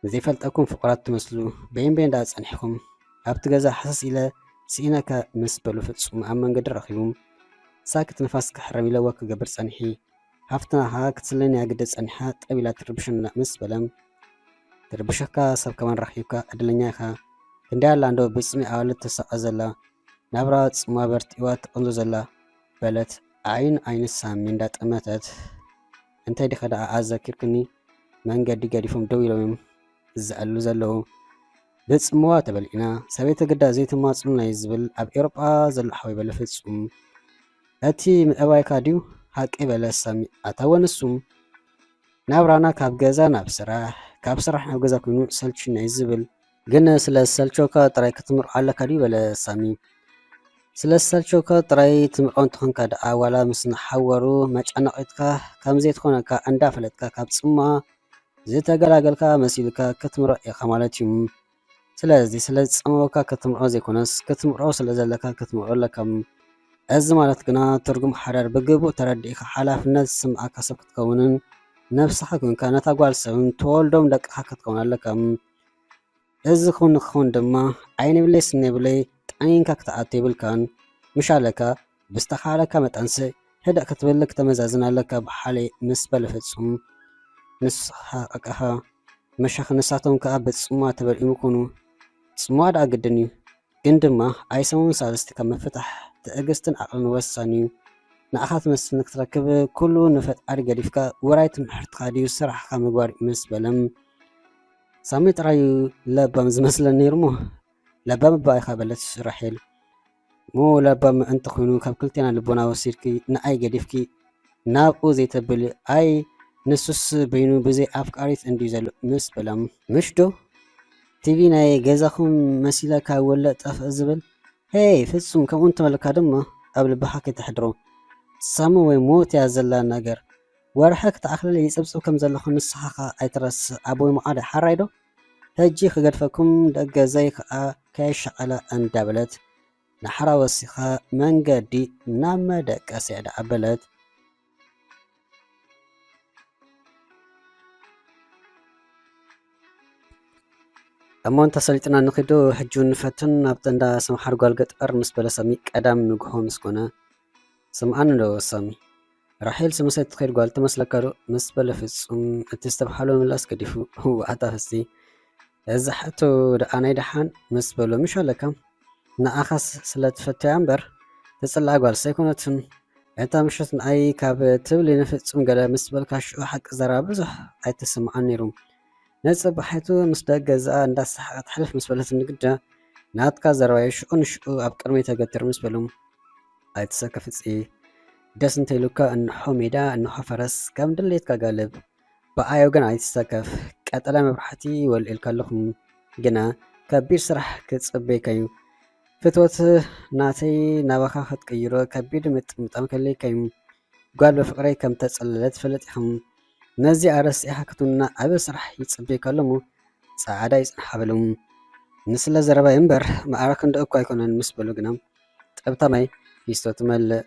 ዘይፈልጠኩም ፍቑራት ትመስሉ፣ በይን በይን ደኣ ጸኒሕኩም፣ ኣብቲ ገዛ ሃሰስ ኢለ ስኢነካ ምስ በሉ ፍጹም ኣብ መንገዲ ረኺቡ፣ ሳክት ንፋስ ክሕረም ኢለዎ ክገብር ጸኒሒ፣ ሃፍትና ከኣ ክትስለኒ ኣግደ ጸኒሓ ጠብ ኢላ ትርብሸና ምስ በለ፣ ትርብሸካ ሰብ ከማን ረኺብካ ዕድለኛ ኢኻ፣ ክንደይ ኣላ እንዶ ብጽምኢ ኣዋልድ ትሳቐ ዘላ፣ ናብራ ጽምዋ በርቲዕዋ ትቕንዞ ዘላ በለት ዓይን ዓይኒ ሳሚ እንዳጠመተት። እንታይ ዲኻ ደኣ ኣዘኪርክኒ? መንገዲ ገዲፎም ደው ኢሎም እዮም ዝዘዕሉ ዘለዉ። ብጽምዋ ተበሊዕና፣ ሰበይቲ ግዳ ዘይትማጽኑና እዩ ዝብል ኣብ ኤውሮጳ ዘሎ ሓወይ በለ ፍጹም። እቲ ምእባይካ ድዩ ሓቂ በለ ሳሚ ኣታወ ንሱ። ናብራና ካብ ገዛ ናብ ስራሕ፣ ካብ ስራሕ ናብ ገዛ ኮይኑ ሰልችና እዩ ዝብል። ግን ስለ ዝሰልቸውካ ጥራይ ክትምርዖ ኣለካ ድዩ በለ ሳሚ። ስለ ዝሰልቸውካ ጥራይ ትምርዖ እንተኾንካ ደኣ ዋላ ምስ ንሓወሩ መጫነቒትካ ከም ዘይትኾነካ እንዳፈለጥካ ካብ ጽምዋ ዝተገላገልካ መሲልካ ክትምርዖ ኢኻ ማለት እዩ። ስለዚ ስለ ዝጸመወካ ክትምርዖ ዘይኮነስ ክትምርዖ ስለ ዘለካ ክትምርዖ ኣለካ። እዚ ማለት ግና ትርጉም ሓዳር ብግቡእ ተረዲእካ ሓላፍነት ዝስምዓካ ሰብ ክትከውንን ነብስኻ ኮንካ ነታ ጓል ሰብን ትወልዶም ደቅኻ ክትከውን ኣለካ። እዚ ክውን ንክኸውን ድማ ዓይኒ ብለይ ስኒ ብለይ ጠኒንካ ክትኣቱ የብልካን። ምሽ ኣለካ ብዝተኻእለካ መጠንሲ ህድእ ክትብል ክተመዛዝን ኣለካ ብሓለይ ምስ በለ ፍጹም ንስኻ ቀቃኻ መሻኽ ንሳቶም ከኣ ብጽምዋ ተበልዒሙ ኮኑ። ጽምዋ ደኣ ግድን እዩ። ግን ድማ ኣይሰሙን ሳልስቲ ካብ ምፍታሕ ትዕግስትን ዓቕልን ወሳኒ እዩ። ንኣኻ ትመስል ንክትረክብ ኩሉ ንፈጣሪ ገዲፍካ ውራይ ትምሕርትኻ ድዩ ስራሕኻ ምግባር ምስ በለም ሳሚ ጥራዩ ለባም ዝመስለን ነይሩ እሞ ለባም እባ ኢኻ በለት ራሄል። እሞ ለባም እንተኾይኑ ካብ ክልቴና ልቦና ወሲድኪ ንኣይ ገዲፍኪ ናብኡ ዘይተብሊ ኣይ ንሱስ በይኑ ብዘይ ኣፍቃሪት እንድዩ ዘሎ ምስ በሎም ምሽ ዶ ቲቪ ናይ ገዛኹም መሲለካ ወለ ጠፍእ ዝብል ሄይ ፍጹም ከምኡ እንተበለካ ድማ ኣብ ልብኻ ከይተሕድሮ ሳሚ ወይ ሞት እያ ዘላ ነገር ወርሒ ክትኣኽለለይ ይጽብጽብ ከም ዘለኹ ንስኻ ኸኣ ኣይትረስዕ ኣቦይ መዓደ ሓራይ ዶ ሕጂ ክገድፈኩም ደገ ዘይከኣ ከየሻቐለ እንዳበለት ንሓራ ወሲኻ መንገዲ ናብ መደቀስያ ደኣ ኣበለት። እሞ እንተ ሰሊጥና ንኺዶ ሕጂ ንፈትን ናብቲ እንዳ ሰምሓር ጓል ገጠር ምስ በለ ሳሚ ቀዳም ንግሆ ምስ ኮነ ስምዓኒ ዶ ሳሚ ራሄል ስምሰት ትኸይድ ጓል ትመስለካ ዶ ምስ በለ ፍጹም እቲ ዝተብሃሎ ምላስ ገዲፉ ዋዕታ ፍስቲ እዚ ሕቶ ደኣ ናይ ደሓን ምስ በሎ ምሽ ኣለካ ንኣኻስ ስለ ትፈትያ እምበር ትጽላኣ ጓልስ ኣይኮነትን። እታ ምሸት ንኣይ ካብ ትብሊ ንፍጹም ገለ ምስ በልካ ሽዑ ሓቂ ዘረባ ብዙሕ ኣይተስምዓን ነይሩ። ንጽባሒቱ ምስ ደገ ገዛኣ እንዳሰሓቐት ሕልፍ ምስ በለትኒ ግዳ ናትካ ዘረባ'ዩ ሽዑ ንሽዑ ኣብ ቅድመይ ተገትር ምስ በሉ ኣይትሰከፍ ፍጺ ደስ እንተኢሉካ እንሖ ሜዳ እንሖ ፈረስ ከም ድሌትካ ጋልብ። ብኣይ ወገን ኣይትሰከፍ፣ ቀጠልያ መብራህቲ ወልዒልካ ኣለኹ፣ ግና ከቢድ ስራሕ ክጽበየካ እዩ። ፍትወት ናተይ ናባኻ ክትቅይሮ ከቢድ ምጥምጣም ከድልየካ እዩ። ጓል ብፍቕረይ ከም ተጸለለት ትፈልጥ ኢኻ። ነዚኣ ረሲዕካ ክትውንና ዓቢ ስራሕ ይጽበየካ ኣሎ እሞ ጻዕዳ ይጽንሓ በሉ። ንስለ ዘረባይ እምበር መኣረክ እንዶ እኮ ኣይኮነን ምስ በሉ ግና ጠብታ ማይ ፊስቶ ትመልእ።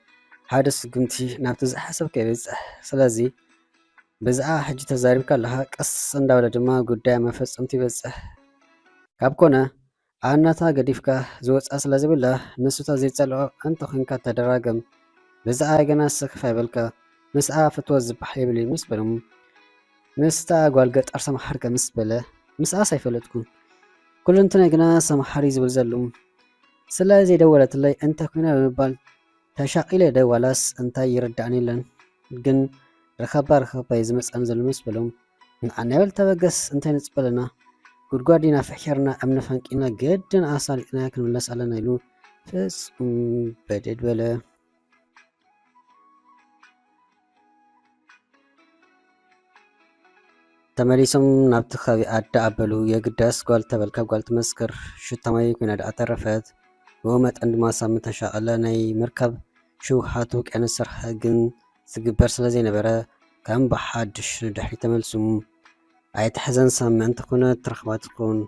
ሓደ ስጉምቲ ናብቲ ዝሓሰብካ ይበጽሕ። ስለዚ ብዛዕባ ሕጂ ተዛሪብካ ኣለኻ፣ ቀስ እንዳበለ ድማ ጉዳይ ኣብ መፈጸምቱ ይበጽሕ። ካብ ኮነ ኣነታ ገዲፍካ ዝወጽኣ ስለ ዘይብላ፣ ንሱ ተዘይጸልኦ እንተ ኾንካ ተደራገም። ብዛዕባይ ገና ስክፍ ኣይበልካ፣ ምስኣ ፍትወት ዝበሃል የብሉይ ምስ በሎም፣ ምስታ ጓል ገጠር ሰምሓር ከ ምስ በለ፣ ምስኣስ ኣይፈለጥኩን። ኩለንትናይ ግና ሰምሓር እዩ ዝብል ዘሎ። ስለ ዘይደወለትለይ እንተ ኮይና ብምባል ተሻቒለ ደ ዋላስ እንታይ ይርድኣኒ የለን፣ ግን ርኸባ ርኸባ እዩ ዝመጽኣኒ ዘሎ ምስ በሎም፣ ንዓና ይበል ተበገስ እንታይ ነጽበለና፣ ጉድጓድ ኢና ፍሒርና እምኒ ፈንቂልና ግድን ኣሳሊጥናያ ክንምለስ ኣለና ኢሉ ፍጹም በደድ በለ። ተመሊሶም ናብቲ ከባቢ ኣደ ኣበሉ። የግዳስ ጓል ተበልካ ጓል ትመስክር። ሽታ ማይ ኮይና ደኣ ተረፈት። ብኡ መጠን ድማ ሳሚ ተሻቐለ። ናይ ምርካብ ሽውሃቱ ውቅያኖስ ስራሕ ግን ዝግበር ስለ ዘይነበረ ከም ብሓድሽ ንድሕሪት ተመልሱ። ኣይትሕዘን ሳሚ፣ እንተኾነ ትረኽባ ትኾን።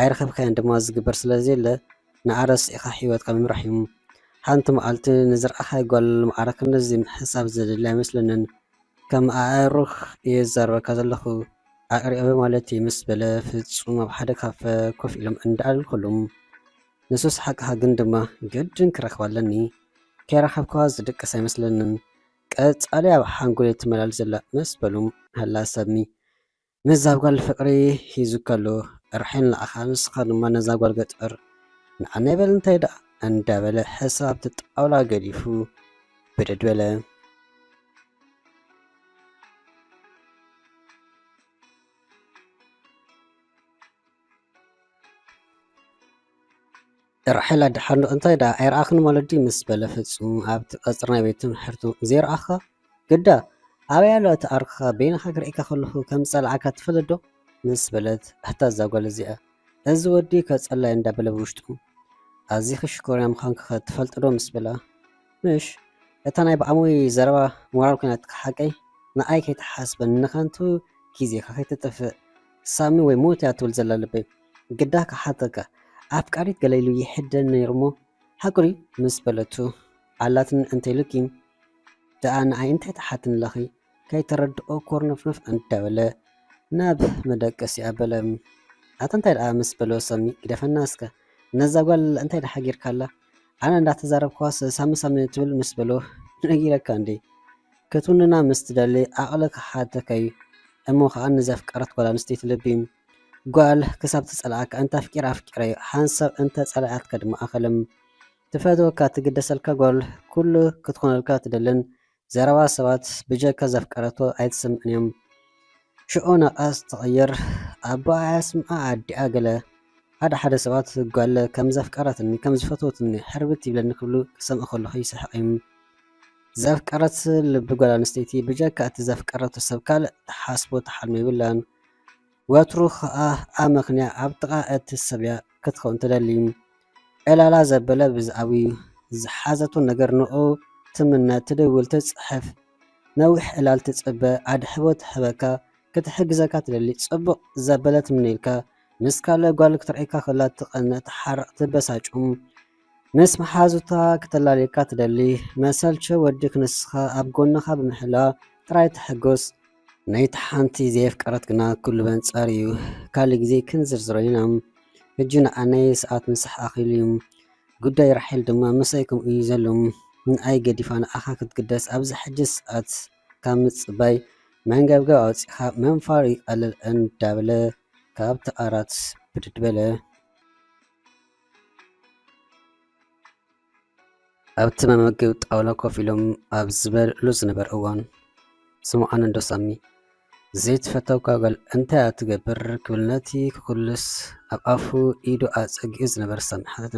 ኣይረኸብካያን ድማ ዝግበር ስለ ዘየለ ንኣ ረሲዕኻ ህይወትካ ምምራሕ እዩ። ሓንቲ መዓልቲ ንዝረኣኻያ ጓል ማዕረ ክንድዚ ምሕሳብ ዘድሊ ኣይመስለንን። ከም ኣእሩኽ እየ ዝዛረበካ ዘለኹ። ኣቕሪበ ማለት እዩ ምስ በለ ፍጹም ኣብ ሓደ ካፈ ኮፍ ኢሎም እንዳኣለልኩሉም፣ ንሱስ ሓቅኻ ግን ድማ ግድን ክረኽባ ኣለኒ፣ ከይረኸብኳ ዝድቅስ ኣይመስለንን፣ ቀጻሊ ኣብ ሓንጎለይ ትመላል ዘላ ምስ በሉ፣ ሃላ ሰሚ፣ ምስዛ ጓል ፍቕሪ ሒዙ ከሎ፣ ራሄል ንዓኻ ንስኻ ድማ ነዛ ጓል ገጠር ንዓና ይበል እንታይ ደኣ እንዳበለ ሕሳብ ኣብቲ ጣውላ ገዲፉ ብድድ በለ። ራሄል ኣድሓንዶ እንታይ ደኣ ኣይረኣኽን ማለት ድዩ ምስ በለ ፍጹም ኣብቲ ቀጽሪ ናይ ቤት ትምህርቱ ዘይረኣኻ ግዳ ኣበይ ኣሎ እቲ ዓርክኻ በይንኻ ክርእየካ ከለኹ ከም ዝጸልኣካ ትፈልጥ ዶ ምስ በለት ኣታ እዛ ጓል እዚኣ እዚ ወዲ ከጸላይ እንዳበለ ብውሽጡ ኣዚኺ ሽኮርያ ምዃንኪ ኸ ትፈልጢ ዶ ምስ በላ ምሽ እታ ናይ ብኣሙይ ዘረባ ሞራል ኮይናትካ ሓቀይ ንኣይ ከይትሓስበኒ ንኸንቱ ግዜኻ ከይትጥፍእ ሳሚ ወይ ሞት እያ ትብል ዘላ ልበይ ግዳ ክሓተካ ኣፍቃሪት ገለ ኢሉ ይሕደን ነይሩ እሞ ሓቁ ድዩ ምስ በለቱ ኣላትኒ እንተ ኢሉኪ ደኣ ንኣይ እንታይ ትሓትኒ ኣለኺ ከይተረድኦ ኮርነፍነፍ እንዳበለ ናብ መደቀሲ ኣበለ ኣታ እንታይ ደኣ ምስ በሎ ሳሚ ግደፈና እስከ ነዛ ጓል እንታይ ደኣ ሓጊርካ ኣላ ኣነ እንዳተዛረብኳስ ሳሚ ሳሚ ትብል ምስ በሎ ነጊረካ እንዴ ክትውንና ምስ ትደሊ ዓቕሊ ክሓተካ እዩ እሞ ኸኣ ንዘፍቀረት ጓል ኣንስተይቲ ልቢ ጓል ክሳብ ትጸልኣካ እንተ ኣፍቂራ ኣፍቂራ እዩ ሓንሳብ እንተ ጸልኣትካ ድማ ኣኸለም ትፈትወካ ትግደሰልካ ጓል ኩሉ ክትኾነልካ ትደልን ዘረባ ሰባት ብጀካ ዘፍቀረቶ ኣይትሰምዕን እዮም ሽዑ ነቓስ ትቕይር ኣቦኣ ኣያስምዓ ኣዲኣ ገለ ሓደ ሓደ ሰባት ጓል ከም ዘፍቀረትኒ ከም ዝፈትወትኒ ሕርብት ይብለኒ ክብሉ ክሰምዕ ከለኹ ይስሕቕ እዮም ዘፍቀረት ልቢ ጓል ኣንስተይቲ ብጀካ እቲ ዘፍቀረቶ ሰብ ካልእ ትሓስቦ ትሓልሞ የብላን ወትሩ ኸኣ ኣመኽንያ ኣብ ጥቓ እቲ ሰብያ ክትኸውን ትደሊ። ዕላላ ዘበለ ብዛዕባኡ ዝሓዘቶ ነገር ንኡ ትምነ፣ ትድውል፣ ትጽሕፍ፣ ነዊሕ ዕላል ትጽበ፣ ኣድሕቦ ትህበካ፣ ክትሕግዘካ ትደሊ፣ ጽቡቕ ዘበለ ትምነየልካ፣ ምስ ካልእ ጓል ክትርእየካ ከላ ትቐንእ፣ ትሓርቕ፣ ትበሳጩ፣ ምስ መሓዙታ ክተላልየካ ትደሊ፣ መሰልቸ ወዲ ክንስኻ ኣብ ጎንኻ ብምሕላዋ ጥራይ ትሕጎስ። ናይቲ ሓንቲ ዘየፍቀረት ግና ኩሉ በንጻር እዩ። ካልእ ግዜ ክንዝርዝሮ ኢና። ሕጂ ንኣነይ ሰዓት ምሳሕ ኣኺሉ እዩ። ጉዳይ ራሄል ድማ ምሳይ ከምኡ እዩ ዘሎ። ንኣይ ገዲፋ ንኣኻ ክትግደስ ኣብዚ ሕጂ ሰዓት ካብ ምጽባይ መንገብገብ ኣውጺእኻ ምንፋር ይቐልል እንዳበለ ካብቲ ዓራት ብድድ በለ። ኣብቲ መመገቢ ጣውላ ኮፍ ኢሎም ኣብ ዝበልዕሉ ዝነበረ እዋን፣ ስምዓኒ እንዶ ሳሚ፣ ዘይትፈተውካ ጓል እንታይ እያ ትገብር? ክብል ነቲ ክኹልስ ኣብ ኣፉ ኢዱ ኣጸጊዑ ዝነበረ ሳሚ ሓተተ።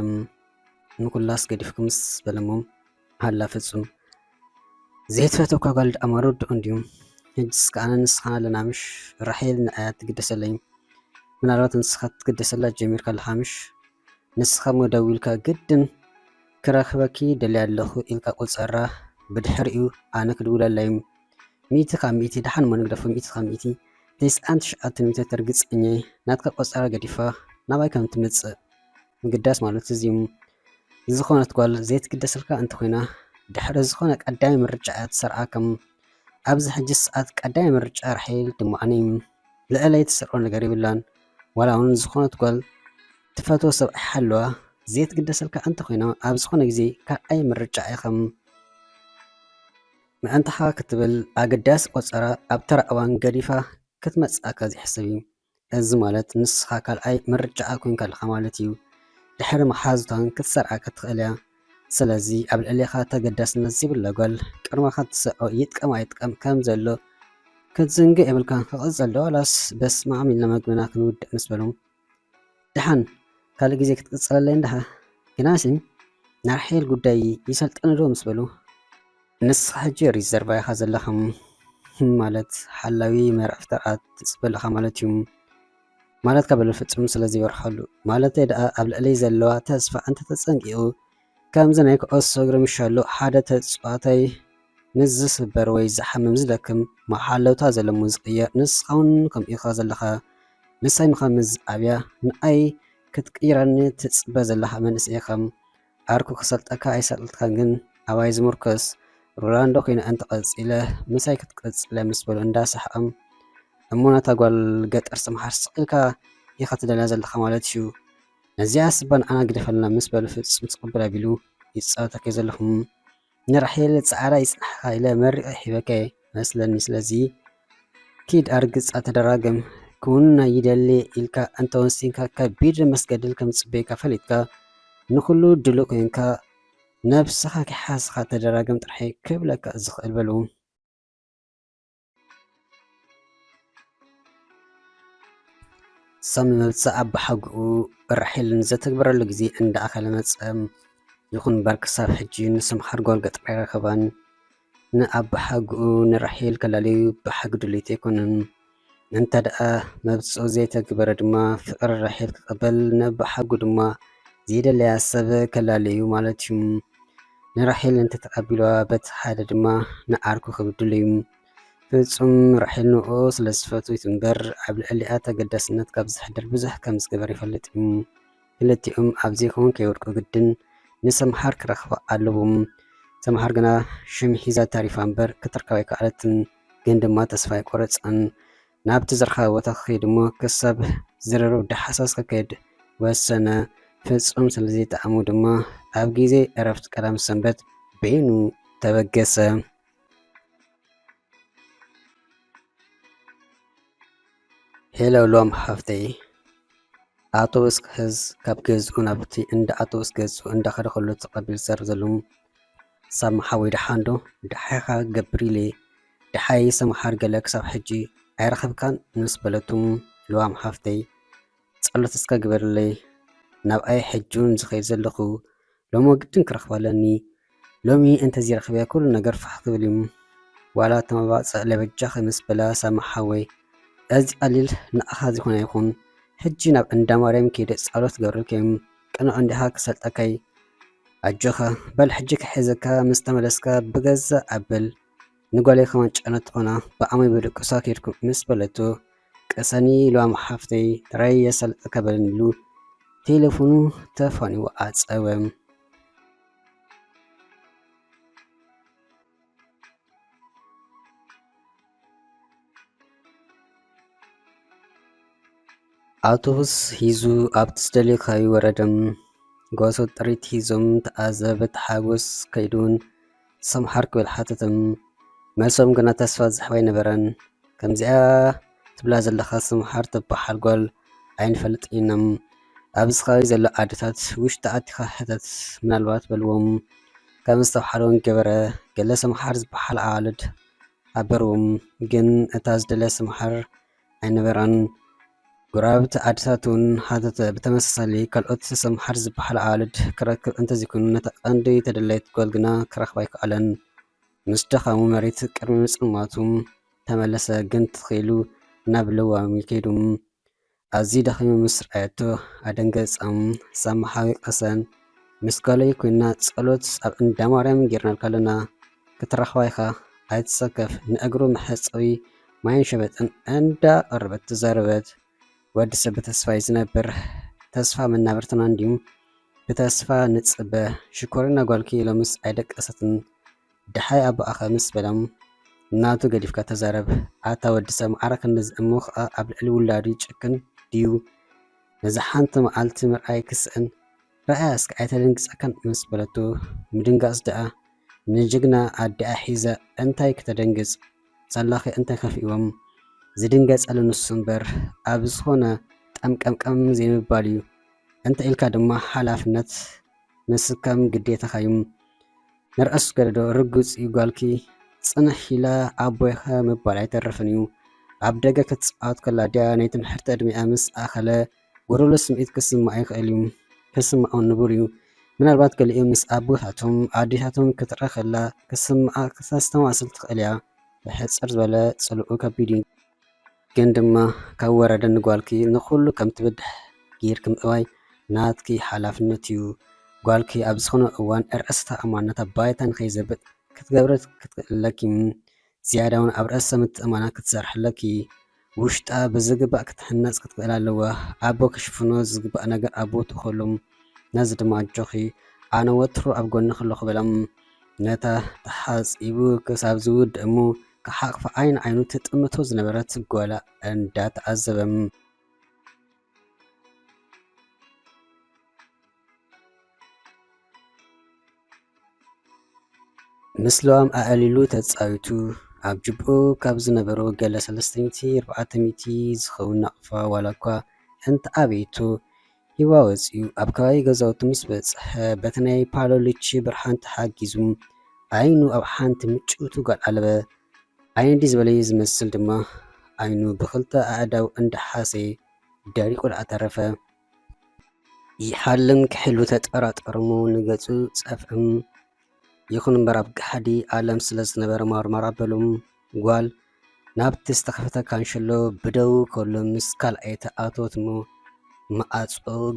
ንኹላስ ገዲፍኩምስ በለሞ ሃላ ፍጹም። ዘይትፈተውካ ጓል ደኣ መረድኡ እንድዩ። ሕጅስ ከኣ ንስኻን ኣለና ምሽ? ራሄል ንዓይ እያ ትግደሰለይ። ምናልባት ንስኻ ትግደሰላ ጀሚርካ ኣለኻ ምሽ? ንስኻ እሞ ደዊልካ ግድን ክረኽበኪ ደልየ ኣለኹ ኢልካ ቁጸራ፣ ብድሕሪኡ ኣነ ክድውለላ እዩ። ሚእቲ ካብ ሚእቲ፣ ደሓን እሞ ንግደፎ፣ ሚእቲ ካብ ሚእቲ፣ ተስዓን ትሽዓተን ሚእቲ ርግጸኛ እየ፣ ናትካ ቆጸራ ገዲፋ ናባይ ከም ትመጽእ ምግዳስ ማለት እዚ እዩ። ዝኾነት ጓል ዘይትግደሰልካ እንተኾይና፣ ድሕሪ ዝኾነ ቀዳማይ ምርጫ እያ ትሰርዓካ። ኣብዚ ሕጂ ሰዓት ቀዳማይ ምርጫ ራሄል ድማዕኒ እዩ። ልዕለይ ትሰርዖ ነገር የብላን። ዋላ እውን ዝኾነት ጓል ትፈትዎ ሰብ ኣይሓልዋ ዘይትግደሰልካ እንተኾይና ኣብ ዝኾነ ግዜ ካልኣይ ምርጫ ኢኸም ምእንታኻ ክትብል ኣገዳሲ ቆጸራ ኣብ ተራ እዋን ገዲፋ ክትመጽኣካ ዘይሕሰብ እዩ። እዚ ማለት ንስኻ ካልኣይ ምርጫኣ ኮይንካ ኣለኻ ማለት እዩ። ድሕሪ መሓዙታን ክትሰርዓካ ትኽእል እያ። ስለዚ ኣብ ልዕሌኻ ተገዳስነት ዘይብላ ጓል ቅድመኻ ትስዕቦ ይጥቀም ኣይጥቀም ከም ዘሎ ክትዝንግዕ የብልካን። ክቕጽል ዶ ዋላስ በስማዕም ኢልና መግብና ክንውድእ ምስ በሉ፣ ደሓን ካልእ ግዜ ክትቅጽለለይ እንድኻ ግናሲ ናይ ራሄል ጉዳይ ይሰልጠኒ ዶ ምስ በሉ፣ ንስኻ ሕጂ ሪዘርቫ ኢኻ ዘለኻ ማለት ሓላዊ መርዕፍቲ ርኣ ትጽበ ኣለኻ ማለት እዩ። ማለትካ በለ ፍጹም ስለ ዘይበርሃሉ። ማለተይ ደኣ ኣብ ልዕለይ ዘለዋ ተስፋ እንተተጸንቂቑ ከምዚ ናይ ኩዕሶ እግሪ ምሻሎ ሓደ ተጻዋታይ ምስ ዝስበር ወይ ዝሓምም ዝደክም መሓለውታ ዘሎ እሞ ዝቕየር ንስኻ እውን ከምኡ ኢኻ ዘለኻ። ምሳይ ምዃን ምስ ዝኣብያ ንኣይ ክትቅይረኒ ትጽበ ዘለኻ መንእሰይ ኢኻ። ዓርኩ ክሰልጠካ ኣይሰልጥካን ግን ኣባይ ዝምርኮስ ሮላንዶ ኮይነ እንተቐጺለ ምሳይ ክትቅጽለ ምስ በሉ እንዳሰሓቐም እሞ ነታ ጓል ገጠር ሰምሓር ስቕ ኢልካ ኢኻ ትደልያ ዘለኻ ማለት እዩ። ነዚኣ ስባ ንዓና ግደፈልና ምስ በሉ ፍጹም ትቕብል ኣቢሉ ይጻወተካ ዘለኹም። ንራሄል ጻዕራ ይጽናሕካ ኢለ መሪቐ ሂበካ መስለኒ። ስለዚ ኪድ ኣርግጻ ተደራገም። ክውንና ይደሊ ኢልካ እንተወሲንካ ከቢድ መስገድል ከም ዝጽበየካ ፈሊጥካ ንኹሉ ድሉ ኮንካ ነብስኻ ኪሓስኻ ተደራገም ጥራሕ ክብለካ ዝኽእል በሉ። ሳሚ መብጽዓ ኣባሓጉኡ ራሄል ንዘተግበረሉ ግዜ እንዳኣኸለ መጸ። ይኹን እምበር ክሳብ ሕጂ ንሰምሓር ጓል ገጠር ኣይረኸባን። ንኣባሓጉኡ ንራሄል ከላለዩ ብሓቂ ድሌቱ ኣይኮነን። እንተ ደኣ መብጽኡ ዘይተግበረ ድማ ፍቕሪ ራሄል ክቕበል ንኣባሓጉ ድማ ዘይደለያ ሰብ ከላለዩ ማለት እዩ። ንራሄል እንተተቐቢልዋ በቲ ሓደ ድማ ንዓርኩ ክብድሉ እዩ። ፍጹም ራሄል ንኡ ስለ ዝፈትዊት እምበር ኣብ ልዕሊኣ ተገዳስነት ካብ ዘሕድር ብዙሕ ከም ዝገበር ይፈልጥ እዩ። ክልቲኦም ኣብ ዘይከውን ከይወድቁ ግድን ንሰምሓር ክረኽባ ኣለዎም። ሰምሓር ግና ሽም ሒዛ ተሪፋ እምበር ክትርከብ ኣይከኣለትን። ግን ድማ ተስፋ ኣይቆረጸን። ናብቲ ዝረኸበ ቦታ ክኸይድ እሞ ክሳብ ዝርርብ ዳሕሳስ ክከይድ ወሰነ። ፍጹም ስለ ዘይጠዓሙ ድማ ኣብ ግዜ ዕረፍቲ ቀዳም ሰንበት በይኑ ተበገሰ። ሄሎ ሎም ሓፍተይ፣ ኣውቶቡስ ክሕዝ ካብ ገዝኡ ናብቲ እንዳ ኣውቶቡስ ገዝኡ እንዳኸደ ከሎ ተቐቢሉ ዝዛረብ ዘሎ ሳሚ ሓወይ፣ ደሓን ዶ? ደሓይኻ ገብር ኢለ፣ ደሓይ ሰምሓር ገለ ክሳብ ሕጂ ኣይረኸብካን ምስ በለቱ፣ ልዋም ሓፍተይ፣ ጸሎት እስከ ግበርለይ፣ ናብኣይ ሕጂ እውን ዝኸይድ ዘለኹ፣ ሎሚ ግድን ክረኽባ ኣለኒ። ሎሚ እንተዘይረኺበያ ኩሉ ነገር ፋሕ ክብል እዩ። ዋላ ተመባጽዕ ለበጃኺ ምስ በላ፣ ሳሚ ሓወይ፣ እዚ ቀሊል ንኣኻ ዝኾነ ይኹን። ሕጂ ናብ እንዳ ማርያም ከይደ ጸሎት ክገብረልካ እየ። ቅኑዕ እንዲኻ ክሰልጠካይ። ኣጆኻ፣ በል ሕጂ ክሕዘካ ምስ ተመለስካ ብገዛእ ኣበል ንጓለይ ከማን ጨነት ትኾና ብኣመይ ብድቅሳ ከይድኩም ምስ በለቶ፣ ቅሰኒ ሉዋም ሓፍተይ፣ ጥራይ የሰልጠካ በለኒ ኢሉ ቴሌፎኑ ተፋኒዎ ዓጸወ። ኣውቶቡስ ሒዙ ኣብቲ ዝደለዮ ከባቢ ወረደ። ጎሶ ጥሪት ሒዞም ተዓዘብቲ ሓጎስ ከይዱን ሰምሓር ክብል ሓተቶም። መልሶም ግና ተስፋ ዝሕብ ኣይነበረን። ከምዚኣ ትብላ ዘለኻ ስምሓር ትበሃል ጓል ኣይንፈልጥን ኢና። ኣብዚ ከባቢ ዘሎ ኣደታት ውሽጢ ኣቲኻ ሕተት ምናልባት በልዎም። ከም ዝተብሃለ እውን ገበረ። ገለ ስምሓር ዝበሃል ኣዋልድ ኣበርዎም፣ ግን እታ ዝደለ ስምሓር ኣይነበራን። ጎረባብቲ ኣደታት እውን ሓተተ። ብተመሳሳሊ ካልኦት ስምሓር ዝበሃል ኣዋልድ ክረክብ እንተዘይኮይኑ ነታ ቀንዲ ተደላይት ጓል ግና ክረኽባ ኣይከኣለን። ምስ ደኸሙ መሬት ቅድሚ ምጽልማቱ ተመለሰ፣ ግን ትኽ ኢሉ ናብ ለዋሚ ከይዱ ኣዝዩ ደኺሙ ምስ ረኣየቶ ኣደንገጸ። ሳሚ ሓወይ ቅሰን፣ ምስ ጓለይ ኮይና ጸሎት ኣብ እንዳ ማርያም ጌርናልካ ኣለና፣ ክትረኽባ ኢኻ፣ ኣይትሰከፍ። ንእግሩ መሕጸቢ ማይን ሸበጥን እንዳ ቀረበት ተዛረበት። ወዲ ሰብ ብተስፋ እዩ ዝነብር። ተስፋ መናብርትና እንድዩ። ብተስፋ ንጽበ። ሽኮሪና ጓልኪ ሎምስ ኣይደቀሰትን። ደሓይ ኣቦኣኸ ምስ በሎም፣ ናቱ ገዲፍካ ተዛረብ። ኣታ ወዲ ሰብ፣ ማዕረ ክንድዚ እሞ ኸኣ ኣብ ልዕሊ ውላዱ ይጭክን ድዩ? ነዛ ሓንቲ መዓልቲ ምርኣይ ክስእን። ረኣያ እስከ ኣይተደንግጸካን ምስ በለቶ፣ ምድንጋጽ ደኣ ንጅግና ኣዲኣ ሒዛ እንታይ ክተደንግጽ? ሳላኸ እንታይ ከፊእዎም? ዝድንገጸሉ ንሱ እምበር ኣብ ዝኾነ ጠምቀምቀም ዘይምባል እዩ። እንተ ኢልካ ድማ ሓላፍነት ምስካም ግዴታኻ እዩ። ንርኣስ ገለዶ ርግጽ እዩ ጓልኪ፣ ጽንሕ ኢላ ኣቦይኸ ምባል ኣይተርፍን እዩ። ኣብ ደገ ክትጻወት ከላ ድያ ናይ ትምሕርቲ ዕድሚኣ ምስ ኣኸለ ጎደሎ ስምዒት ክስምዓ ይኽእል እዩ። ክስምዖ ንቡር እዩ። ምናልባት ገሊኡ ምስ ኣቦታቶም ኣዴታቶም ክትረአ ከላ ክስምዓ ክተስተማስል ትኽእል እያ። ብሕጽር ዝበለ ጽልኡ ከቢድ እዩ። ግን ድማ ካብ ወረደ ንጓልኪ ንኹሉ ከም ትብድሕ ጌርኪ ምእዋይ ናትኪ ሓላፍነት እዩ። ጓልኪ ኣብ ዝኾነ እዋን ርእሰ ተኣማንነታ ባይታ ንኸይዘብጥ ክትገብሪ ክትክእል ኣለኪ። ዝያዳ እውን ኣብ ርእሰ ምትእማና ክትሰርሒ ኣለኪ። ውሽጣ ብዝግባእ ክትሕነጽ ክትክእል ኣለዋ። ኣቦ ክሽፍኖ ዝግባእ ነገር ኣቦ ትኾሎም። ነዚ ድማ ኣጆኺ፣ ኣነ ወትሩ ኣብ ጎንኺ ኣለኹ በሎም። ነታ ተሓጺቡ ክሳብ ዝውድእ እሞ ክሓቕፋ ዓይኒ ዓይኑ ትጥምቶ ዝነበረት ጓላ እንዳተዓዘበ፣ ምስ ለዋም ኣዕሊሉ ተጻዊቱ፣ ኣብ ጅብኡ ካብ ዝነበሩ ገለ ሰለስተ ሚእቲ ኣርባዕተ ሚእቲ ዝኸውን ናቕፋ ዋላ እኳ እንተኣበየቶ፣ ህዋ ወጺኡ ኣብ ከባቢ ገዛውቲ ምስ በጽሐ፣ በቲ ናይ ፓሎሊቺ ብርሃን ተሓጊዙ፣ ዓይኑ ኣብ ሓንቲ ምጭውቲ ጓል ኣለበ። ዓይኒ ድዩ ዝበለዩ ዝመስል ድማ፣ ዓይኑ ብኽልተ ኣእዳው እንዳሓሰየ ደሪቑ ደኣ ተረፈ። ይሓልም ክሕሉ ተጠራጠሩ እሞ ንገጹ ጸፍዕም። ይኹን እምበር ኣብ ጋሕዲ ኣለም ስለ ዝነበረ ማርማር ኣበሎም። ጓል ናብቲ ዝተኸፈተ ካንሸሎ ብደው ከሎ ምስ ካልኣይቲ ኣተወት እሞ መዓጾ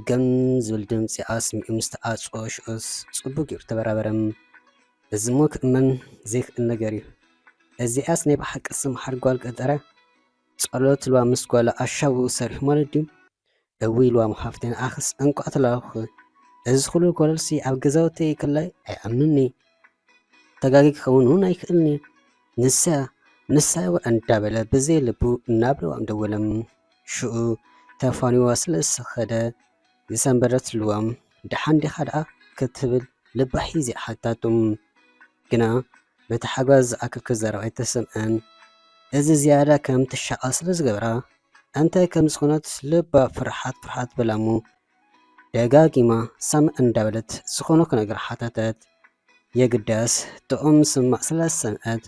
ገም ዝብል ድምጺ ኣስሚዑ ምስ ተዓጽዎ ሽዑስ ጽቡቕ ገይሩ ተበራበረም። እዚ እሞ ክእመን ዘይክእል ነገር እዩ። እዚኣስ ናይ ብሓቂ ስም ሓድ ጓል ገጠረ ጸሎት ኢልዋ ምስ ጓላ ኣሻቡ ሰሪሑ ማለት ድዩ? እውይ ኢልዋ ሓፍተይ ንኣኽስ እንቋዕ ተላኸኹ። እዚ ኩሉ ኮለልሲ ኣብ ገዛውተይ ከላይ ኣይኣምንኒ። ተጋጊ ክኸውን እውን ኣይክእልኒ። ንሳ ንሳ እወ እንዳበለ ብዘይ ልቡ ናብ ለዋም ደወለም። ሽኡ ተፋኒዋ ስለ ዝኸደ ዝሰንበደት ልዋም ደሓን ዲኻ ደኣ ክትብል ልባ ሒዘ ሓታቱ። ግና በቲ ሓጓስ ዝኣክል ክዛረብ ኣይተሰምዐን። እዚ ዝያዳ ከም ትሻቐል ስለ ዝገብራ፣ እንታይ ከም ዝኾነት ልባ ፍርሓት ፍርሓት በላ እሞ፣ ደጋጊማ ሳም እንዳበለት ዝኾነ ክነግራ ሓተተት። የግዳስ ጥዑም ስማዕ ስለ ዝሰምዐት፣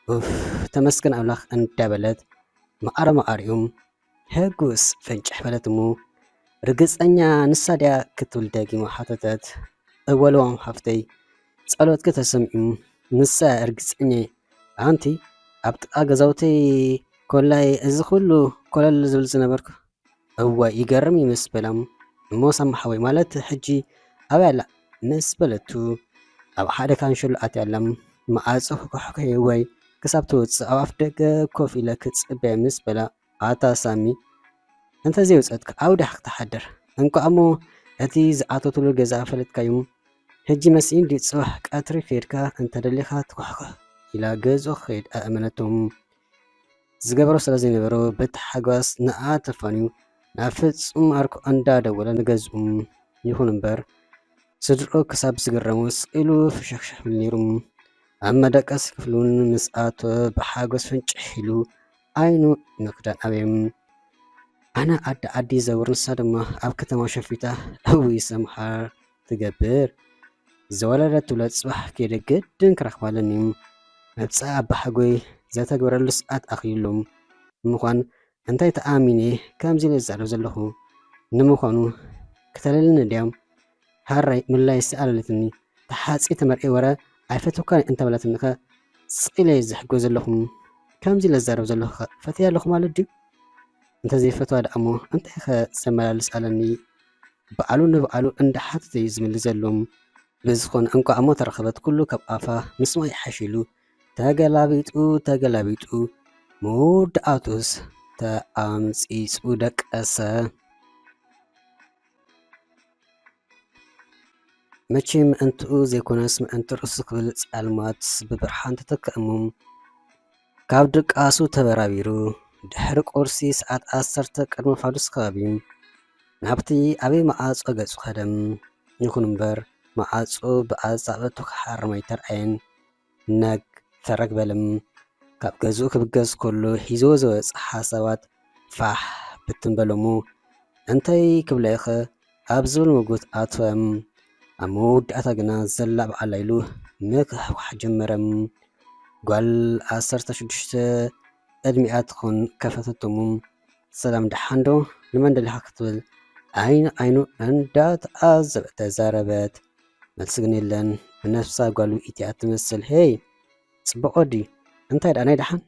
ኡፍ ተመስገን ኣምላኽ እንዳበለት መዓረ መዓሪኡ ህጉስ ፍንጭሕ በለት እሞ፣ ርግጸኛ ንሳ ድያ ክትብል ደጊማ ሓተተት። እወ ለዋም ሓፍተይ፣ ጸሎትኪ ተሰሚዑ፣ ንሳ እያ ርግጸኛ እየ። ኣንቲ ኣብ ጥቓ ገዛውተይ ኮላይ እዚ ኩሉ ኮለል ዝብል ዝነበርኩ? እወ ይገርም እዩ ምስ በላ፣ እሞ ሳሚ ሓወይ ማለት ሕጂ ኣበይ ኣላ? ምስ በለቱ፣ ኣብ ሓደ ካንሸሎ ኣትያ ኣላ። መዓጾ ክኳሕኩሕ ወይ ክሳብ ትወጽእ ኣብ ኣፍ ደገ ኮፍ ኢለ ክጽበያ ምስ በላ፣ ኣታ ሳሚ፣ እንተ ዘይወጸትካ ኣብኡ ዲኻ ክትሓድር? እንቋዕ እሞ እቲ ዝኣተትሉ ገዛ ፈለጥካዩ። ሕጂ መሲኡ እንድዩ ጽባሕ ቀትሪ ከይድካ እንተ ደሊኻ ትኳሕኳሕ ኢላ ገዝኡ ክኸይድ ኣእመነቶም። ዝገብሮ ስለ ዘይነበሮ በቲ ሓጓስ ንኣ ተፋንዩ ናብ ፍጹም ኣርክኦ እንዳደወለ ንገዝኡ። ይኹን እምበር ስድርኡ ክሳብ ዝግረሙ ስቕ ኢሉ ፍሽኽሽኽ ይብል ነይሩ። ኣብ መደቀሲ ክፍሊ እውን ምስ ኣተወ ብሓጎስ ፍንጭሕ ኢሉ ዓይኑ ንክዳን ኣበየ። ኣነ ዓዲ ዓዲ ይዘውር፣ ንሳ ድማ ኣብ ከተማ ሸፊታ። እውይ ሰምሓር ትገብር። ዝወለደት ትውለድ፣ ጽባሕ ከይደ ግድን ክረኽባ ኣለኒ። መብጽዓ ኣባሓጎይ ዘተግበረሉ ሰዓት ኣኺሉ ምዃን እንታይ ተኣሚነ ከምዚ ኢለ ዝዛረብ ዘለኹ? ንምዃኑ ክተለልኒ ድያ? ሃራይ ምላይሲ ኣለለትኒ። ተሓጺ ተመርዒ ወረ ኣይፈትወካን እንተበለትኒኸ ስቕ ኢለ እየ ዝሕጎ ዘለኹ። ከምዚ ኢለ ዝዛረብ ዘለኹኸ ፈትያ ኣለኹ ማለት ድዩ? እንተዘይፈትዋ ደኣ እሞ እንታይኸ ዘመላልስ ኣለኒ? በዓሉ ንበዓሉ እንዳሓተተ እዩ ዝምልስ ዘሎ። ብዝኾነ እንቋዕ እሞ ተረኸበት፣ ኩሉ ካብ ኣፋ ምስማዕ ይሓሽ ኢሉ ተገላቢጡ ተገላቢጡ መወዳእቱስ ተኣምጺጹ ደቀሰ። መቸም ምእንትኡ ዘይኮነስ ምእንቲ ርእሱ ክብል ጸልማት ብብርሃን ተተክአ እሞ ካብ ድቃሱ ተበራቢሩ ድሕሪ ቁርሲ ሰዓት ዓሰርተ ቅድሚ ፋዱስ ከባቢ ናብቲ ኣበይ መዓጾ ገጹ ከደ። ይኹን እምበር መዓጹ ብኣጻብዕቱ ክሓርም ኣይተርኣየን። ነግ ፈረግ በለ። ካብ ገዝኡ ክብገስ ከሎ ሒዝዎ ዝወጸ ሓሳባት ፋሕ ብትን በለ እሞ፣ እንታይ ክብላ ኢኸ ኣብ ዝብል ምጉት ኣተወ። ኣብ መወዳእታ ግና ዘላ በዓላ ኢሉ ምክሕኳሕ ጀመረ። ጓል ዓሰርተ ሽዱሽተ ዕድሚኣ ትኾን ከፈተቶ እሞ፣ ሰላም ደሓን ዶ? ንመን ደሊኻ ክትብል ዓይኒ ዓይኑ እንዳተዓዘበት ተዛረበት። መልሲ ግን የለን። ብነፍሳ ጓል ውኢት እያ ትመስል። ሄይ ጽቡቕ ወዲ፣ እንታይ ደኣ ናይ ደሓን?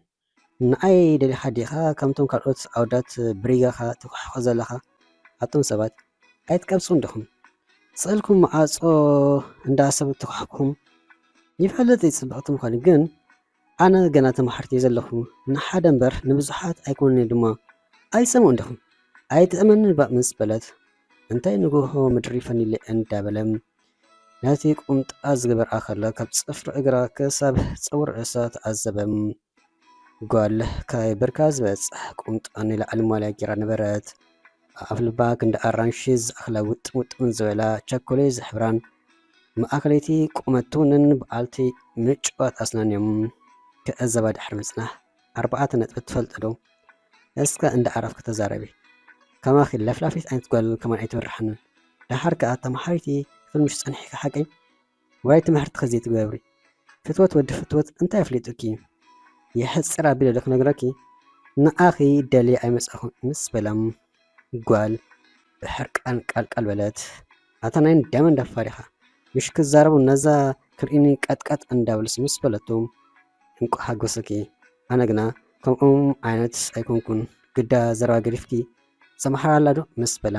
ንዓይ ደሊኻ ዲኻ? ከምቶም ካልኦት ኣወዳት ብሪጋኻ ትኳሕኮ ዘለኻ ኣቶም ሰባት ኣይትቀብጹን ዲኹም? ስቕ ኢልኩም መዓጾ እንዳ ሰብ ትኳሕኩኹም። ይፈልጥ እየ ጽብቕቲ ምዃኑ፣ ግን ኣነ ገና ተማሓርቲ እየ ዘለኹ። ንሓደ እምበር ንብዙሓት ኣይኮነን ድማ። ኣይሰምዑን ዲኹም? ኣይጥዕመንን ባእ ምስ በለት፣ እንታይ ንግሆ ምድሪ ፈኒለ እንዳበለ ነቲ ቁምጣ ዝገበርኣ ከላ ካብ ጽፍሪ እግራ ክሳብ ጸጉሪ ርእሳ ተዓዘበ። ጓል ካብ ብርካ ዝበጽሕ ቁምጣ ንላዕሊ ማልያ ጌራ ነበረት። ኣብ ኣፍልባ ክንዲ ኣራንሺ ዝኣኽላ ውጥም ውጥም ዝበላ ቸኮሌት ዝሕብራን ማእከለይቲ ቁመት ትውንን በዓልቲ ምጭዋት ኣስናን እዮም። ክዕዘባ ድሕሪ ምጽናሕ፣ ኣርባዕተ ነጥቢ ትፈልጢ ዶ? እስከ እንዳ ዓረፍኪ ተዛረቢ። ከማኺ ለፍላፊት ዓይነት ጓል ከማን ኣይትበርሓንን። ደሓር ከኣ ተማሃሪቲ ክትኮኒ ምሽ ጸኒሕኪ ሓቀይ? ዋይ ትምህርትኺ ዘይትገብሪ። ፍትወት ወዲ ፍትወት እንታይ ኣፍሊጡኪ? የሕጽር ኣቢለ ዶ ክነግረኪ? ንዓኺ ደልየ ኣይመጻኹን ምስ በላ ጓል ብሕርቃን ቃልቃል በለት። ኣታ ናይ እንዳመን ደፋር ኢኻ። ምሽ ክዛረቡ ነዛ ክርእኒ ቀጥቀጥ እንዳበሉስ ምስ በለቶ፣ እንቋዕ ሓጎሰኪ። ኣነ ግና ከምኦም ዓይነት ኣይኮንኩን። ግዳ ዘረባ ገዲፍኪ፣ ሰምሓር ኣላ ዶ? ምስ በላ፣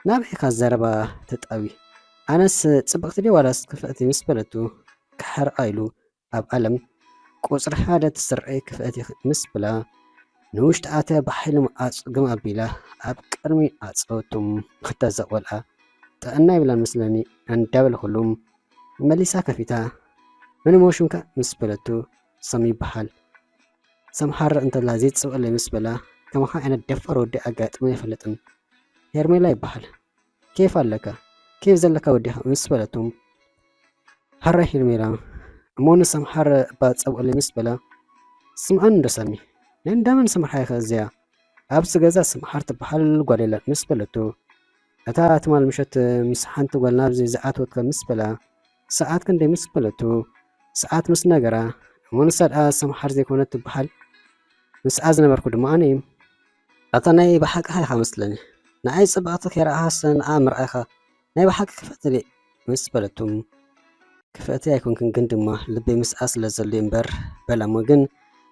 ናበይ ኢኻ ዘረባ ተጣዊ? ኣነስ ጽብቕቲ ድየ ዋላስ ክፍእቲ? ምስ በለቱ፣ ክሓርቓ ኢሉ፣ ኣብ ዓለም ቁጽሪ ሓደ ትስርዒ ክፍእቲ ኢኺ ምስ በላ፣ ንውሽጢ ኣትያ ብሓይሊ መዓጹ ግም ኣቢላ ኣብ ቅድሚ ኣጸወቶም። ኣታ እዛ ቆልዓ ጥዕና የብላን መስለኒ እንዳበለ ኩሉ መሊሳ ከፊታ። መን እሞ ሽምካ? ምስ በለቱ፣ ሰም ይበሃል። ሰምሓር እንተላ ዘይትጽብቐለይ ምስ በላ፣ ከማኻ ዓይነት ደፋር ወዲ ኣጋጥመ ኣይፈልጥን። ሄርሜላ ይበሃል። ኬፍ ኣለካ? ኬፍ ዘለካ ወዲ ኢኻ ምስ በለቱ፣ ሓራይ ሄርሜላ እሞ ንሰምሓር እባ ጸብቐለይ ምስ በላ፣ ስምዓኒ እንዶ ሳሚ፣ ናይ እንዳመን ሰምሓር ኢኻ እዚኣ? ኣብዚ ገዛ ሰምሓር ትበሃል ጓል የላን ምስ በለቱ፣ እታ ትማል ምሸት ምስ ሓንቲ ጓል ናብዚ ዝኣተወትካ ምስ በላ፣ ሰዓት ክንደይ ምስ በለቱ፣ ሰዓት ምስ ነገራ፣ እሞ ንሳ ደኣ ሰምሓር ዘይኮነት ትበሃል? ምስኣ ዝነበርኩ ድማ ኣነ እየ። ኣታ ናይ ብሓቂ ኢኻ መስለኒ። ንዓይ ጽብቕቲ ከይረኣኻስ ንኣ ምርኣይካ ናይ ብሓቂ ክፍእቲ ድየ? ምስ በለቱ፣ ክፍእቲ ኣይኮንክን ግን ድማ ልበይ ምስኣ ስለ ዘሎ እምበር በላ እሞ ግን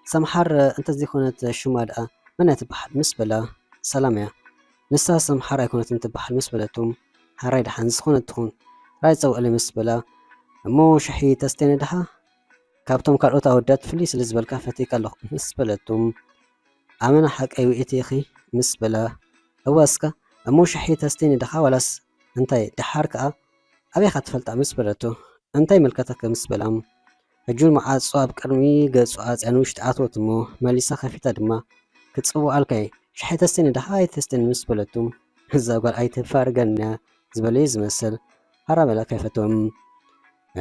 ሰምሓር እንተዘይኮነት ሽማ ደኣ መን እያ ትበሃል? ምስ በላ ሰላም እያ። ንሳ ሰምሓር ኣይኮነትን ትበሃል ምስ በለቱ፣ ሓራይ ደሓን ዝኾነት ትኹን ጥራይ ጸውዕለይ ምስ በላ፣ እሞ ሻሂ ተስተኒ ደሓ? ካብቶም ካልኦት ኣወዳት ፍልይ ስለ ዝበልካ ፈትየካ ኣለኹ ምስ በለቱ፣ ኣመና ሓቀይ ውእቲ ኢኺ ምስ በላ፣ እወ እስከ እሞ ሻሂ ተስተኒ ደኻ ዋላስ እንታይ? ደሓር ከኣ ኣበይ ኢኻ ትፈልጣ ምስ በለቶ፣ እንታይ ይምልከተካ ምስ በላ፣ ሕጂ እውን መዓጾ ኣብ ቅድሚ ገጹ ኣጽያ ንውሽጢ ኣትወት እሞ መሊሳ ከፊታ ድማ፣ ክጽውዓልካ እየ፣ ሻሂ ተስተኒ ደኻ ኣይተስተኒ ምስ በለቱ፣ እዛ ጓል ኣይትፋርገንያ ዝበለዩ ዝመስል፣ ሓራ በላ ከይፈትዎም።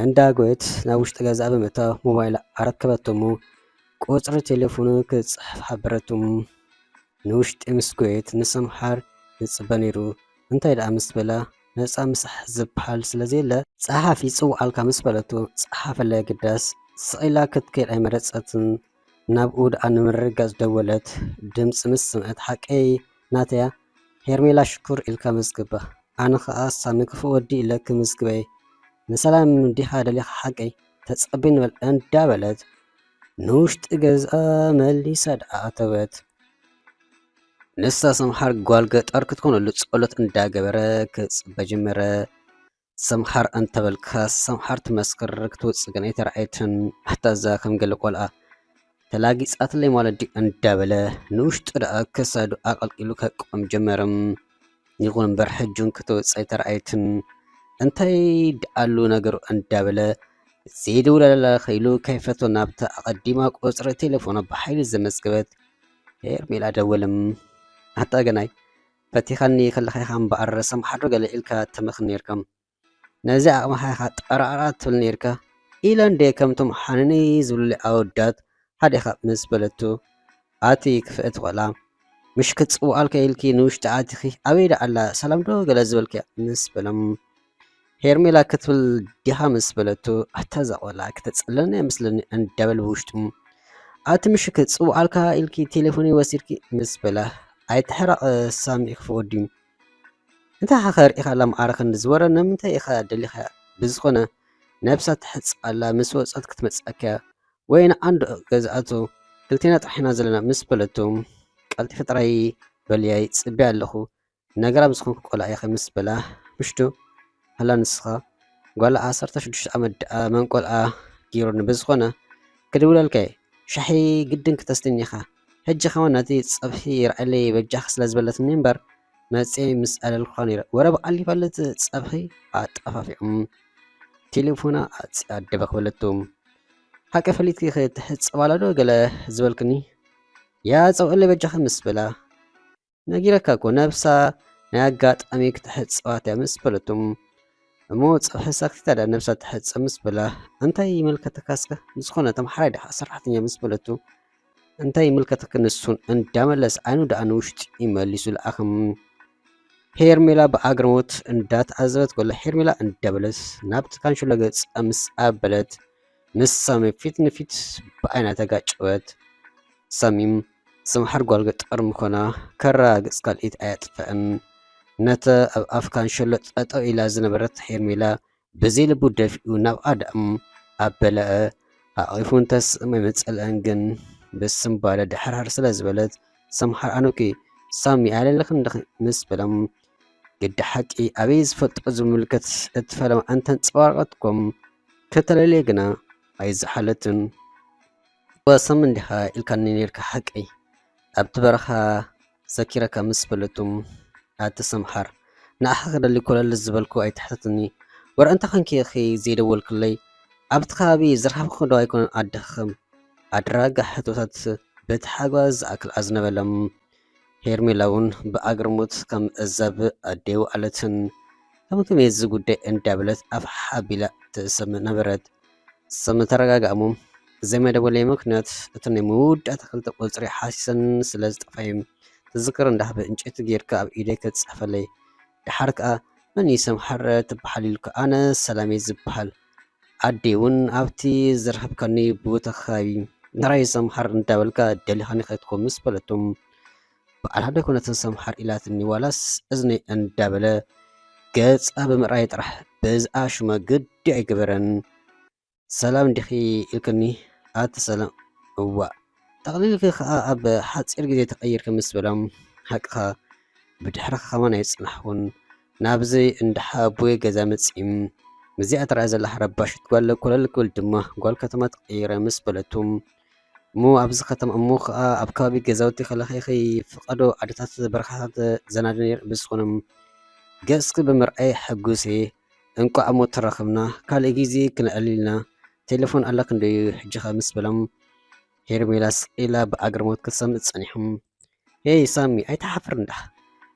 እንዳ ጎየት ናብ ውሽጢ ገዛ ብምእታው ሞባይላ ኣረከበቶ እሞ ቁጽሪ ቴሌፎኑ ክጽሕፍ ሓበረቱ። ንውሽጢ ምስ ጎየት ንሰምሓር ይጽበ ነይሩ። እንታይ ደኣ ምስ በላ፣ ነጻ ምሳሕ ዝበሃል ስለ ዘየለ፣ ጸሓፍ ይጽውዓልካ ምስ በለቱ፣ ጸሓፈላ የግዳስ። ስቕ ኢላ ክትከይድ ኣይመረጸትን። ናብኡ ደኣ ንምርግጋጽ ደወለት። ድምጺ ምስ ሰምዐት፣ ሓቀይ ናተያ፣ ሄርሜላ ሽኩር ኢልካ መዝግባ። ኣነ ኸኣ ሳሚ ክፉእ ወዲ ኢለ ክምዝግበይ። ንሰላም ዲኻ ደሊኻ ሓቀይ? ተጸበይ ንበል እንዳበለት ንውሽጢ ገዝኣ መሊሳ ደኣ ኣተወት። ንሳ ሰምሓር ጓል ገጠር ክትኮነሉ ጸሎት እንዳገበረ ክጽበ ጀመረ። ሰምሓር እንተበልካ ሰምሓር ትመስክር ክትወጽእ ግን ኣይተራእየትን። ኣታ እዛ ከም ገለ ቆልዓ ተላጊጻትለይ ማለት ድዩ እንዳበለ ንውሽጡ ደኣ ክሳዱ ኣቐልቂሉ ከቋም ጀመረ። ይኹን እምበር ሕጂ እውን ክትወጽእ ኣይተራእየትን። እንታይ ደኣሉ ነገሩ እንዳበለ ዘይድውለላ ኸኢሉ ከይፈቶ ናብታ ኣቐዲማ ቁጽሪ ቴሌፎና ብሓይሊ ዘመዝገበት ሄርሜላ ደወለ። ኣታ ገናይ ፈቲኻኒ ከለኻ ኢኻ እምበኣር ሰምሓር ዶ ገለ ኢልካ ተመኽኒ ነይርካ። ነዚ ዓቕምኻ ኢኻ ጠራዕራዕ ትብል ነይርካ ኢለ እንድየ ከምቶም ሓነነይ ዝብሉለይ ኣወዳት ሓደ ኢኻ ምስ በለቶ፣ ኣቲ ክፍእቲ ቆልዓ፣ ምሽ ክጽውዓልካ ኢልኪ ንውሽጢ ኣቲኺ ኣበይ ደኣ ኣላ ሰላም ዶ ገለ ዝበልክያ ምስ በሎም፣ ሄርሜላ ክትብል ዲኻ ምስ በለቶ፣ ኣታ እዛ ቆልዓ ክተጽልለኒ እያ መስለኒ እንዳበለ ብውሽጡ፣ ኣቲ ምሽ ክጽውዓልካ ኢልኪ ቴሌፎነይ ወሲድኪ ምስ በላ፣ ኣይትሕረቕ ሳሚ ክፉእ ወዲ እዩ። እንታይ ኢኻ ከርእኻ ኣላ መዓረ ክንዲ ዝበረ ንምንታይ ኢኻ ደሊኻያ? ብዝኾነ ነብሳ ትሕጽብ ኣላ ምስ ወጸት ክትመጽኣካ እያ ወይ ንዓንዶ ገዝኣቶ ክልቴና ጥራሕ ኢና ዘለና ምስ በለቶ ቀልጢፈ ጥራይ በልያ ይጽበያ ኣለኹ ነገራ ብዝኾንኩ ቆልዓ ኢኺ ምስ በላ ምሽቱ ኣላ ንስኻ ጓል ዓሰርተ ሽዱሽተ ዓመት ደኣ መን ቆልዓ ጌሩኒ ብዝኾነ ክድውለልካ እየ ሻሒ ግድን ክተስትኒ ኢኻ ሕጂ ኸማን ነቲ ጸብሒ ይርኣየለይ በጃኺ ስለ ዝበለትኒ እምበር መጽየ ምስ ኣለልኩኻ ነይረ። ወረ በዓል ይፈልጥ ጸብሒ ኣጠፋፊኦም ቴሌፎና ኣጽያ ደበኽ በለቶም። ሓቂ ፈሊጥኪ ክትሕጸባላ ዶ ገለ ዝበልክኒ? ያ ጸውዕለይ በጃኺ ምስ በላ፣ ነጊረካ እኮ ነብሳ ናይ ኣጋጣሚ ክትሕጸባት እያ ምስ በለቱ። እሞ ጸብሒ ሳክቲታ ዳ ነብሳ ትሕጸብ ምስ በላ፣ እንታይ ይምልከተካ እስከ? ብዝኾነ ተምሓራይ ዲኻ ሰራሕተኛ ምስ በለቱ፣ እንታይ ይምልከተክ ንሱን እንዳመለስ ዓይኑ ደኣ ንውሽጢ መሊሱ ለኣኽም። ሄርሜላ ብኣግርሞት እንዳተዓዘበት ከሎ ሄርሜላ እንዳበለት ናብቲ ካንሽሎ ገጻ ምስ ኣበለት ምስ ሳሚ ፊት ንፊት ብዓይና ተጋጨወት። ሳሚም ስምሓር ጓል ገጠር ምዃና ከረጋግጽ ካልኢት ኣየጥፈአን። ነተ ኣብ ኣፍ ካንሸሎ ጠጠው ኢላ ዝነበረት ሄርሜላ ብዘይ ልቡ ደፊኡ ናብ ኣዳም ኣበለአ። ኣቒፉ እንተስእም ኣይመጸልአን ግን ብስምባለ ድሕርሕር ስለ ዝበለት ስምሓር ኣነኪ ሳሚ ኣለለኽን ዲኺ ምስ በሎም ግዲ ሓቂ ኣበይ ዝፈልጦ ዝምልከት እቲ ፈለማ እንተንጸባረቐትኩም ከተለልየ ግና ኣይዝሓለትን። እወ ሳሚ እንዲኻ ኢልካኒ ነይርካ ሓቀይ ኣብቲ በረኻ ዘኪረካ ምስ በለቱ ኣቲ ሰምሓር ንኣኻ ክደሊ ኮለል ዝበልኩ ኣይትሕተትኒ። ወረ እንታይ ኮንኪ ኢኺ ዘይደወልክለይ? ኣብቲ ከባቢ ዝረኸብኩ ዶ ኣይኮነን ኣደኽም? ኣድራጋ ሕቶታት በቲ ሓጓ ዝኣክል ኣዝነበሎም። ሄርሜላ እውን ብኣግርሞት ከም እዛብ ኣደይ ወዓለትን ከም ከመይ እዚ ጉዳይ እንዳበለት ኣፍ ሓቢላ ትእሰም ነበረት። ሰም ተረጋጋእሞ ዘይመደወለይ ምክንያት እቲ ናይ መወዳእታ ክልተ ቁፅሪ ሓሲሰን ስለ ዝጠፋዩ ትዝክር እንዳሃበ ዕንጨይቲ ጌርካ ኣብ ኢደይ ከትፅሕፈለይ። ደሓር ከዓ መን እዩ ሰምሓር ትበሃል ኢልካ ኣነ ሰላሜ ዝበሃል ኣደይ እውን ኣብቲ ዝረኸብካኒ ቦታ ከባቢ ንራይ ሰምሓር እንዳበልካ ደሊኻኒ ከይትኮን ምስ በለቶም በዓል ሓደ ኮነትን ሰምሓር ኢላትኒ ዋላስ እዝነይ እንዳበለ ገጻ ብምርኣይ ጥራሕ በዝኣ ሽማ ግዲ ኣይገበረን። ሰላም እንዲኺ ኢልክኒ ኣቲ ሰላም እዋእ ጠቕሊልኪ ኸኣ ኣብ ሓጺር ግዜ ተቐይርኪ ምስ በሎም ሓቅኻ ብድሕርኻ ኸማን ኣይጸናሕኹን ናብዚ እንዳ ሓቦይ ገዛ መጺእም ምስዚኣ ትረኣ ዘላ ረባሽት ጓል ኮለል ክብል ድማ ጓል ከተማ ተቐይረ ምስ በለቱ እሞ ኣብዚ ከተማ እሞ ኸኣ ኣብ ከባቢ ገዛውቲ ከለኺ ፍቓዶ ዓድታት በረኻታት ዘናዲ ነይረ ብዝኾነ ገጽኪ ብምርኣይ ሕጉስ እየ። እንቋዕ እሞ ተራኸብና ካልእ ግዜ ክነዕልል ኢና። ቴሌፎን ኣለክ እንድዩ ሕጂ ኸ ምስ በሎም ሄርሜላ ስቕ ኢላ ብኣግርሞት ክትሰምዕ ጸኒሖም። ሄይ ሳሚ ኣይትሓፍር እንዳ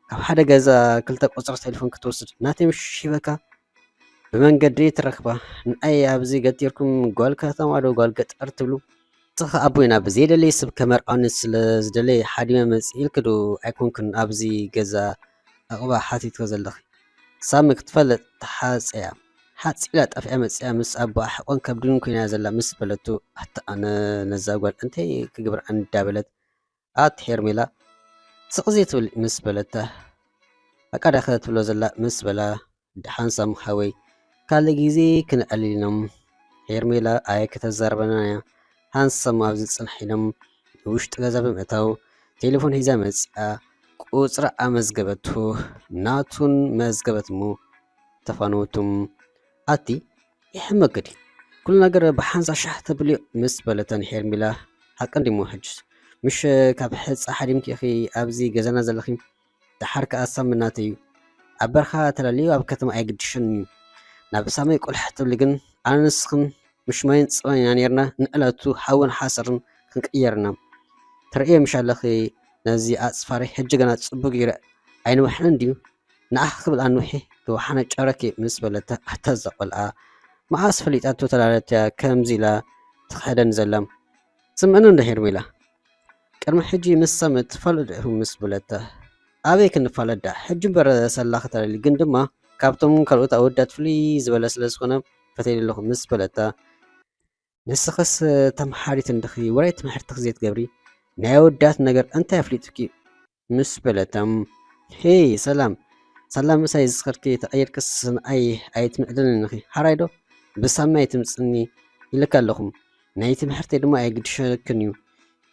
ካብ ሓደ ገዛ ክልተ ቁጽሪ ቴሌፎን ክትወስድ ናተይ ምሽ ሂበካ ብመንገዲ ትረኽባ ንኣይ ኣብዚ ገቲርኩም ጓል ከተማ ዶ ጓል ገጠር ትብሉ ንስኻ ኣቦይ ናብ ዘይደለየ ሰብ ከመርዖኒ ስለ ዝደለየ ሓዲመ መጽእ ኢልኪ ዶ ኣይኮንክን ኣብዚ ገዛ ዕቕባ ሓቲትኪ ዘለኺ ሳሚ ክትፈልጥ ተሓጽያ ሓጺላ ጠፊኣ መጽያ ምስ ኣቦኣ ሕቆን ከብድን ኮይና ዘላ ምስ በለቱ ኣታ ኣነ ነዛ ጓል እንታይ ክግብር እንዳበለት ኣት ሄርሜላ ስቕ ዘይትብል ምስ በለታ ኣቃዳኸ ትብሎ ዘላ ምስ በላ ደሓን ሳም ሓወይ ካልእ ግዜ ክንዕልል ኢሎም ሄርሜላ ኣየ ከተዛርበና እያ ሃንሰም ኣብዚ ጽንሕ ኢሎም ንውሽጢ ገዛ ብምእታው ቴሌፎን ሒዛ መጺኣ ቁጽራ ኣመዝገበቱ ናቱን መዝገበት እሞ ተፋነወቱም ኣቲ ይሕመገዲ ኩሉ ነገር ብሓንሳ ሻሕ ተብልዮ ምስ በለተን ሄርሜላ ሓቂ እንዲሞ ሕጅስ ምሽ ካብ ሕፃ ሓዲምኪ ኢኺ ኣብዚ ገዛና ዘለኺ ደሓር ከኣ ሳምናት እዩ ኣብ በርኻ ተላልዩ ኣብ ከተማ ኣይግድሽን እዩ ናብ ሳመይ ቁልሕ ትብሊ ግን ኣነ ንስኽን ምሽ ማይን ጽባን ኢና ነርና ንዕለቱ ሓውን ሓሰርን ክንቅየርና ትርእየ ምሽ ኣለኺ ነዚ ኣጽፋሪ ሕጂ ገና ጽቡቅ ይርእ ኣይንውሕንን ድዩ ንኣኻ ክብል ኣንውሒ ክወሓነ ጨረኪ ምስ በለታ ኣታ እዛ ቆልዓ መዓስ ፈሊጣቶ ተላለትያ ከምዚ ኢላ ትኽሕደኒ ዘላ ስምዕኒ እንዶ ሄርሜላ ቅድሚ ሕጂ ምስ ሰም ትፋለጡ ኢኹም ምስ በለታ ኣበይ ክንፋለዳ ሕጂ እምበር ሰላኺ ተለሊ ግን ድማ ካብቶም ካልኦት ኣወዳት ፍልይ ዝበለ ስለ ዝኾነ ፈትየለኹ ምስ በለታ ንስኽስ ተምሓሪት እንድኺ ወራይ ትምህርትኺ ዘይትገብሪ ናይ ኣወዳት ነገር እንታይ ኣፍሊጡኪ ምስ በለቶም ሄይ ሰላም ሳላ ምሳይ ዝስኸርኪ ተቐይርክስ ንኣይ ኣይትምዕድልንኺ ሓራይ ዶ ብሳሚ ኣይትምፅኒ ኢልካ ኣለኹም ናይ ትምሕርተይ ድማ ኣይግድሸክን እዩ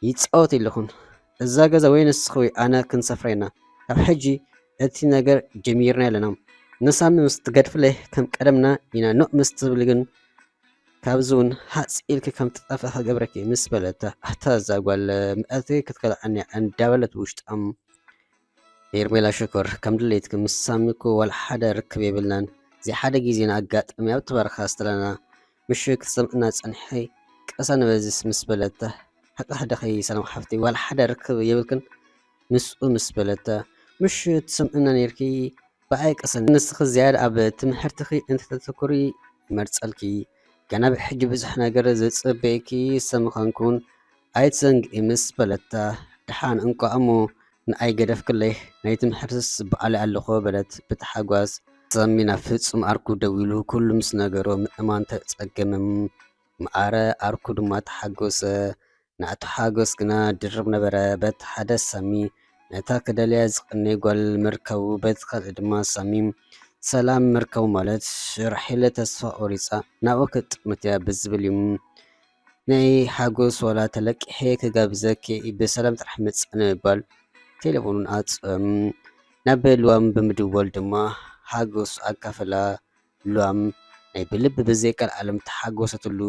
ይፃወት ኣለኹን እዛ ገዛ ወይ ንስኺ ወይ ኣነ ክንሰፍራ ኢና ካብ ሕጂ እቲ ነገር ጀሚርና ኣለና ንሳሚ ምስ ትገድፍለ ከም ቀደምና ኢና ኖእ ምስ ትብል ግን ካብዚ እውን ሃፅ ኢልኪ ከም ትጠፍእ ክገብረኪ ምስ በለታ ኣታ እዛ ጓል ምእቲ ክትከልኣኒ እያ እንዳበለት ብውሽጣ ሄርሜላ ሽኮር ከም ድሌትኪ ምስ ሳሚ እኮ ዋላ ሓደ ርክብ የብልናን እዚ ሓደ ግዜ ንኣጋጣሚ ኣብ ትበርኻ ስተለና ምሽ ክትሰምዕና ፀንሐ ቀሰን በዚስ ምስ በለታ፣ ሓቂ ሓደኸይ ሰላም ሓፍተይ፣ ዋላ ሓደ ርክብ የብልክን ምስኡ ምስ በለታ፣ ምሽ ትሰምዕና ነይርኪ፣ ብኣይ ቀሰን፣ ንስኺ ዝያዳ ኣብ ትምህርትኺ እንተተተኩሪ ይመርጸልኪ፣ ገና ብሕጂ ብዙሕ ነገር ዝጽበየኪ ሰምኻንኩን ኣይትዘንግኢ ምስ በለታ፣ ደሓን እንቋዕ እሞ ንኣይ ገደፍክለይ፣ ናይ ትምህርትስ በዓለይ ኣለኹ በለት ብተሓጓስ። ሰሚና ፍጹም ኣርኩ ደዊሉ ኩሉ ምስ ነገሮ ምእማን ተጸገመም። መኣረ ኣርኩ ድማ ተሓጎሰ። ናቱ ሓጎስ ግና ድርብ ነበረ። በቲ ሓደ ሳሚ ነታ ክደልያ ዝቐነየ ጓል ምርካቡ፣ በቲ ካልእ ድማ ሳሚ ሰላም ምርካቡ ማለት ራሄለ ተስፋ ቆሪጻ ናብኡ ክትጥምት እያ ብዝብል እዩ። ናይ ሓጎስ ዋላ ተለቂሐ ክጋብዘኪ ብሰላም ጥራሕ ምጻእ ንምባል ቴሌፎኑን ኣጽም ናብ ልዋም ብምድወል ድማ ሓጎስ ኣካፈላ። ሉዋም ናይ ብልቢ ብዘይ ቀልዓለም ተሓጎሰትሉ።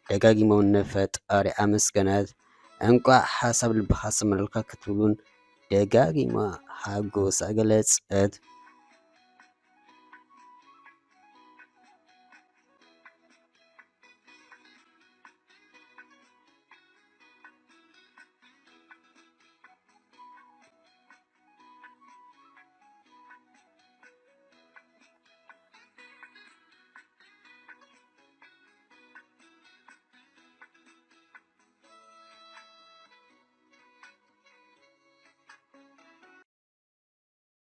ደጋጊማ እውን ንፈጣሪ ኣመስገነት። እንቋዕ ሓሳብ ልብኻ ሰመረልካ ክትብሉን ደጋጊማ ሓጎሳ ገለጸት።